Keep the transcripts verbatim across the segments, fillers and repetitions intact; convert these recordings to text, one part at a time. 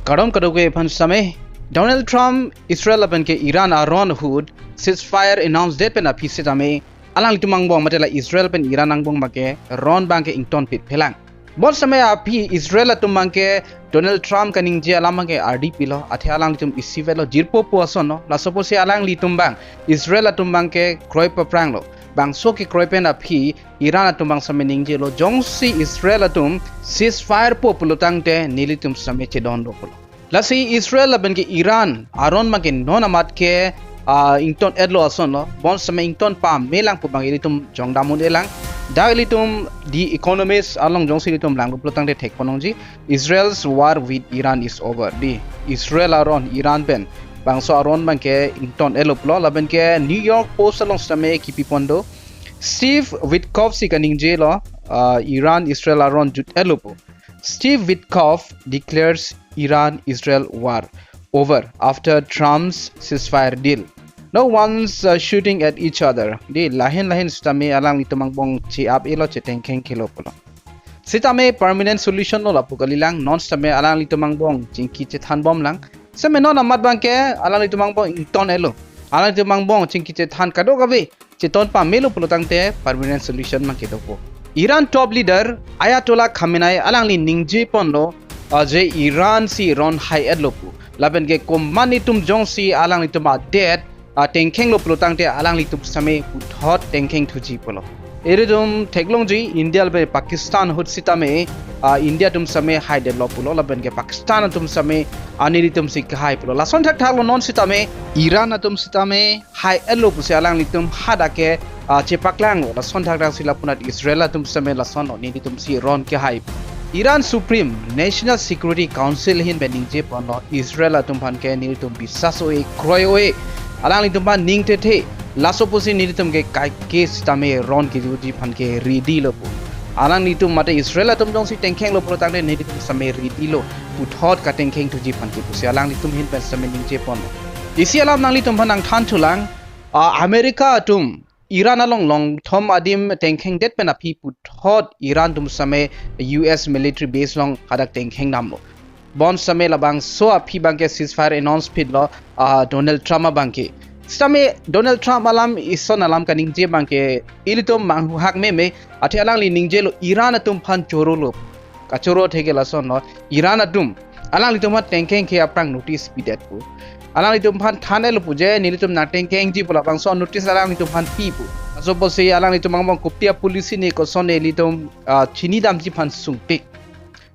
Kardom kadokave aphan sitame. Donald Trump Israel lapen ke Iran aron ahut ceasefire announce det pen aphi sitame alanglitum angbong mate la Israel pen Iran angbong abangke ron abangke ingtonpit phelang. Bonsitame aphi Israel atum abangke Donald Trump kaningje alam abangke ardi pilo, athe alanglitum isivet lo, jirpo po ason lo. Laso apotsi alanglitum abang Israel atum abangke kroi paprang lo. Bangso kekroi pen aphi Iran atum abang sitame ningje lo, jongsi Israel atum ceasefire po pulo tangte nelitum sitame chedon lo pulo. Lasi Israel lapen ke Iran aron abangke non amat ke, ah, ington-et lo ason lo. Bonsitame ington pame lang pu abang ilitum jongdam un-e lang. Dak ilitum The Economist along jongsi ilitum langlo pulo tangte thek pon ongji, Israel's war with Iran is over. Dei, Israel aron Iran pen bangso aron abangke ington-et lo pulo. Lapen ke New York Post along sitame kipi pon do. Steve Witkoff si kaningje lo, ah, Iran Israel aron jut-et lo pu. Steve Witkoff declares Iran Israel war over after Trump's ceasefire deal. No one's, uh, shooting at each other. Dei, lahin lahin sitame alanglitum angbong che-ap-e lo, chetengkheng-e lo pulo. Sitame permanent solution lo lapu kalilang, non sitame alanglitum angbong chingki chethan bom lang. Sitame non amat abangke alanglitum angbong ington-et lo. Alanglitum angbong chingki chethan kadokave cheton pame lo pulo tangte permanent solution abangke dopo. Iran top leader Ayatollah Khamenei alangli ningje pon lo, ah, je Iran si ron hai-et lo pu. Lapen ke komat netum jongsi alanglitum adet, ah, tengkheng lo pulo tangte alanglitum sitame puthot tengkheng thuji pulo. Ilitum theklongji India lapen Pakistan ahut sitame, ah, India atum sitame hai-det lo pulo, lapen ke Pakistan atum sitame, ah, nelitum si kehai pulo. Lason thakthak lo non sitame Iran atum sitame hai-et lo pusi alanglitum hadak ke, ah, chepaklang lo. Lason thakthak si lapunat Israel atum sitame lason lo, nelitum si ron kehai. Iran Supreme National Security Council ahin pen ningje pon lo, Israel atum aphan ke nelitum biswas oi, kroi oi. Alanglitum aphan ning thethe. Laso apotsi nelitum ke kaike sitame ron kejuji aphan ke ready lo pu. Alanglitum mate Israel atum jongsi tengkheng lo pulo tangte nelitum sitame ready lo, puthot katengkheng thuji aphan ke pusi alanglitum ahin pen sitame ningje pon lo. Isi alam nanglitum aphan nangthan thulang, ah, America atum Iran along longthom adim tengkheng det pen aphi puthot Iran atum sitame U S military base along hadak tengkheng damlo. Bonsitame labangso aphi abangke ceasefire announce pit lo, ah, Donald Trump abangke. Sitame Donald Trump alam ison alam kaningje abangke ilitum manghuhak meme, athe alangli ningje lo Iran atum aphan choro lo. Kachoro athe ke lason lo, Iran atum alanglitum aphan tengkheng ke aphrang notice pidet pu. Alanglitum aphan than-et lo pu je nelitum nangtengkhengji pu labangso notice alanglitum aphan pi pu. Laso apotsi alanglitum angbong kopi a-policy ne koson ilitum, ah, chinidamji aphan sungpik.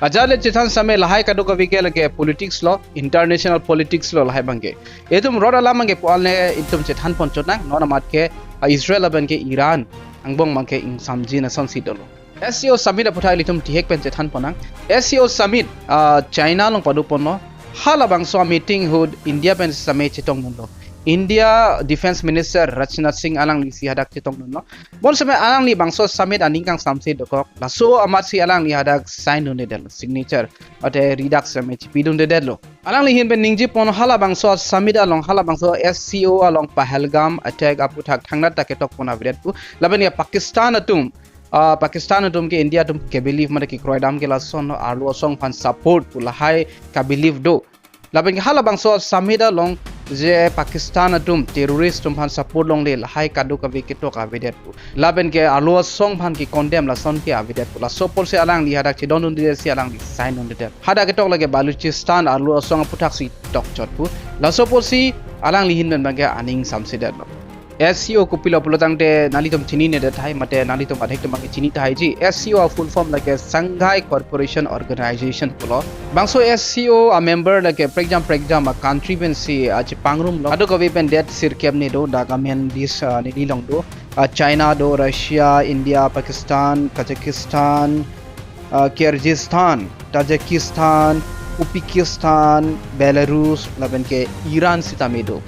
Ajat le chethan sitame lahai kadokave ke lake politics lo, international politics lo lahai abangke. Itum rot alam abangke pu-an le itum chethan pon chot nang, non amat ke, ah, Israel lapen ke Iran angbong abangke ingsamjin asonsi dolo. S C O Summit aphuthak ilitum thihek pen chethan pon nang. S C O Summit, ah, China along pado pon lo. Halabangso meeting ahut India pen sitame chetong dun lo. India Defence Minister Rajnath Singh alangli si hadak chetong dun lo. Bonsitame alangli bangso summit aning kangsamse dokok. Laso amat si alangli hadak sign dundedet lo, signature. Mate ri dak sitame chipi dundedet lo. Alangli ahin pen ningje pon halabangso summit along, halabangso S C O along Pahalgam attack aphuthak thangnat ta ketok pon avedet pu. Lapen ke Pakistan atum, ah, Pakistan atum ke India atum ke believe mate kekroi dam ke lason lo, arlo asong aphan support pu lahai ka believe do. Lapen ke halabangso summit along je Pakistan atum terrorist atum aphan support longle lahai kadokave ketok avedet pu. Lapen ke arlo asong aphan ke condemn lason ke avedet pu. Laso apotsi alangli hadak chedon dundedet si alangli sign dundedet. Hadak ketok lake Balochistan arlo asong aphuthak si tok chot pu. Laso apotsi alangli ahin pen abangke aning samsedet lo. S C O kopilo pulo tangte nanglitum chininedet tahai mate nanglitum adhek atum abangke chini tahai ji. S C O a-full form lake Shanghai Cooperation Organization pulo. Bangso S C O a-member lake prekjam prekjam a-country pensi, ah, chepangrum lo. Kadokave pen det sirkep ne do, dak amen list, ah, neli long do. Ah, China do, Russia, India, Pakistan, Kazakhstan, ah, Kyrgyzstan, Tajikistan, Uzbekistan, Belarus, lapen ke Iran sitame do.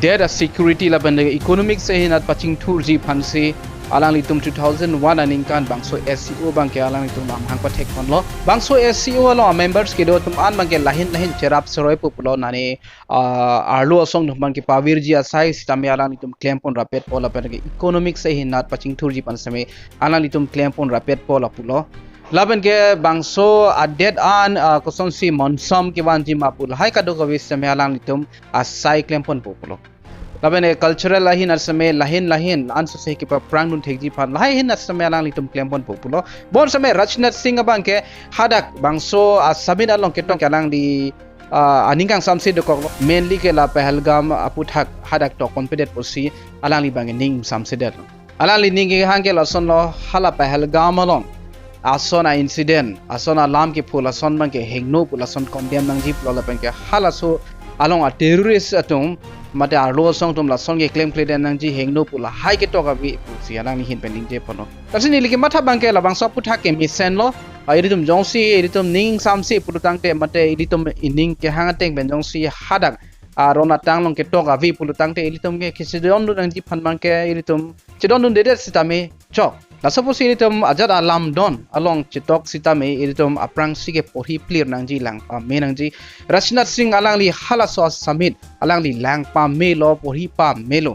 Det a-security lapen ke economic ahin nat pachingthurji aphansi alanglitum two thousand one aningkan bangso S C O abangke alanglitum amahang pathek pon lo. Bangso S C O along a-members kedo atum an abangke lahin lahin cherap seroi pu pulo, nane, ah, arlo asong atum abangke pavirji asai sitame alanglitum klem pon rapet po lapen ke economic ahin nat pachingthurji aphan sitame alanglitum klem pon rapet po lapulo. Lapen ke bangso adet an, ah, kosonsi monsom kevanji ma pu lahai kadokave sitame alanglitum asai klemponpo pulo. Lapen ke cultural ahin sitame lahin lahin ansose kepaprangdun thekji aphan lahai ahin sitame alanglitum klemponpo pulo. Bonsitame Rajnath Singh abang ke hadak bangso a-summit along ketok ke alangli, ah, aning kangsamse dokoklo. Mainly ke la Pahalgam aputhak hadak tokponpedet pusi alangli abang ning samsedetlo. Alangli ning kehang ke lasonlo, hala Pahalgam along ason a-incident, ason alam kepho lason abang ke hingno pu lason condemn nangji pulo lapen ke halaso along a-terrorist atum mate arlo asong atum lason ke klemkledet nangji hingno pu lahai ketok ave pusi alangli ahin pen ningjeponlo. Lasi neli kematha abang ke labangso aputhak ke mesenlo, ah, ilitum jongsi, ilitum ning samse pulotangte mate ilitum ining kehang ateng pen jongsi hadak, ah, ron atang along ketok ave pulotangte ilitum ke kachedondun nangji aphan abang ke ilitum chedondundedet sitame chok. Laso pusi ilitum ajat alamdon along chetok sitame ilitum aphrangsi ke porhi plir nangji, lang pame nangji. Rajnath Singh alangli halaso a-summit alangli lang pamelo, porhi pamelo.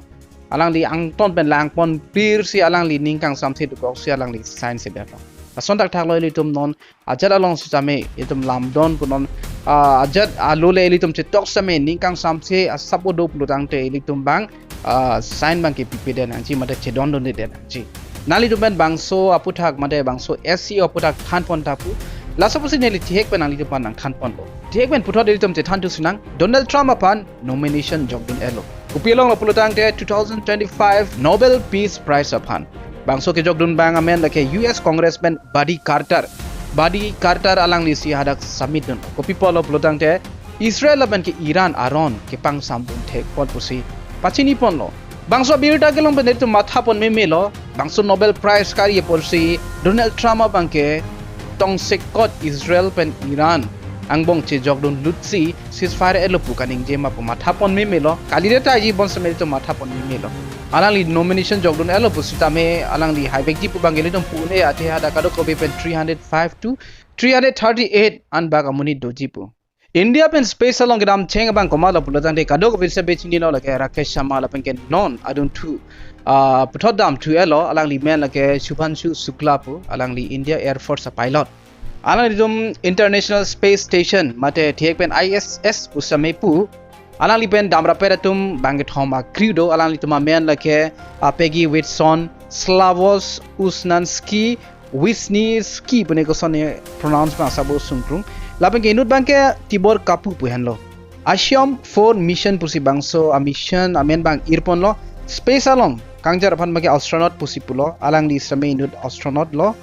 Alangli angton pen langpon plirsi alangli ning kangsamse dokoksi alangli sign sedetlo. Lason thakthaklo ilitum non ajat along sitame ilitum lamdon pu non, ah, ajat alo le ilitum chetok sitame ning kangsamse asap do pulotangte ilitum abang, ah, sign abang ke pipedet nangji mate chedondundedet nangji. Nanglitum pen bangso aputhak mate bangso S C O aputhak thanpon tha pu. Laso pusi neli thihek pen nanglitum aphan nangthanponlo. Thihek pen puthot ilitum chethan thusi nang, Donald Trump aphan nomination jokdun-etlo. Kopi alonglo pulotangte two thousand twenty-five Nobel Peace Prize aphan. Bangso kejokdun abang amen lake U S Congressman Buddy Carter. Buddy Carter alanglisi hadak summit dun. Kopi apotlo pulotangte Israel lapen ke Iran aron kepangsamdun thek apot pusi pachiniponlo. Bangso abirta kelong pen ilitum mathapon memelo. Bangso Nobel Prize kari apotsi Donald Trump abang ke tongsekot Israel pen Iran angbong chejokdun lutsi ceasefire etlo pu kaningje ma pu mathapon memelo. Kalidet taji bonsitame ilitum mathapon memelo. Alangli nomination jokdun-etlo pusitame alangli haivekji pu abang ke ilitum pu-un-e, athe hadak kadokave pen three hundred five to three hundred thirty-eight anbak amonit doji pu. India pen space along kedamcheng abang komatlo pulotangte kadokave sitame chinilo, lake Rakesh Sharma lapen ke non adunthu, ah, puthot damthu-etlo, alangli men lake Shubhanshu Shukla pu, alangli India Air Force a-pilot. Alanglitum International Space Station mate thihek pen I S S pusitame pu. Alangli pen damrappet atum bangkethom a-crew do, alanglitum amen lake, ah, Peggy Whitson, Slavoj Uznanski, Wisniewski pu ne koson ne pronounce abang asap sungkrung. Lapen ke inut abang ke Tibor Kapu pu henlo. Axiom four mission pusi bangso a-mission amen abang irponlo. Space along kangjar aphan abang ke astronaut pusi pulo. Alangli sitame inut astronaut lo.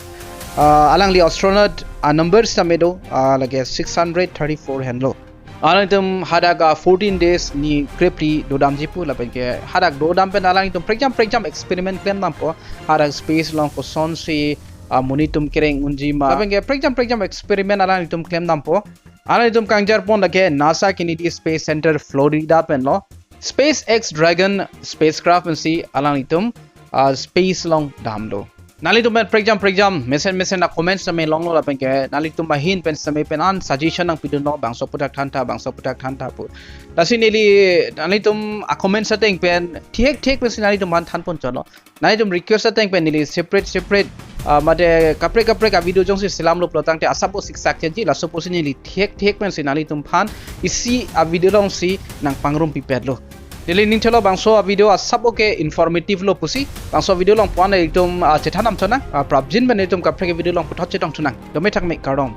Ah, alangli astronaut a-number sitame do, ah, lake six hundred thirty-four henlo. Alangtum hadak a fourteen days ni krepli dodamji pu lapen ke hadak dodam pen alangtum prekjam prekjam experiment klemdampo. Hadak space along kosonsi, ah, monit atum kereng unji ma. Lapen ke prekjam prekjam experiment alangtum klemdampo. Alangtum kangjarpon lake NASA Kennedy Space Center Florida penlo. SpaceX Dragon spacecraft pensi alangtum, ah, space along damlo. Nanglitum pen prekjam prekjam mesen mesen a-comment sitame longlo lapen ke nanglitum ahin pen sitame pen an suggestion nangpidunlo, bangso aputhak thantha, bangso aputhak thantha pu. Lasi neli nanglitum a-comment ateng pen thihek thihek pensi nanglitum aphan thanpon chotlo. Nanglitum request ateng pen neli separate separate, ah, mate kaprek kaprek a-video jongsi selamlo pulotangte asap siksak chenji, laso pusi neli thihek thihek pensi nanglitum aphan isi a-video alongsi nangpangrumpipetlo. Neli ning thelo bangso a-video asap ke informative lo pusi. Bangso video along puan ilitum, ah, chethan damthunang, ah, prapjin pen ilitum kaprek video along puthot chetongthunang. Dome thakme kardom.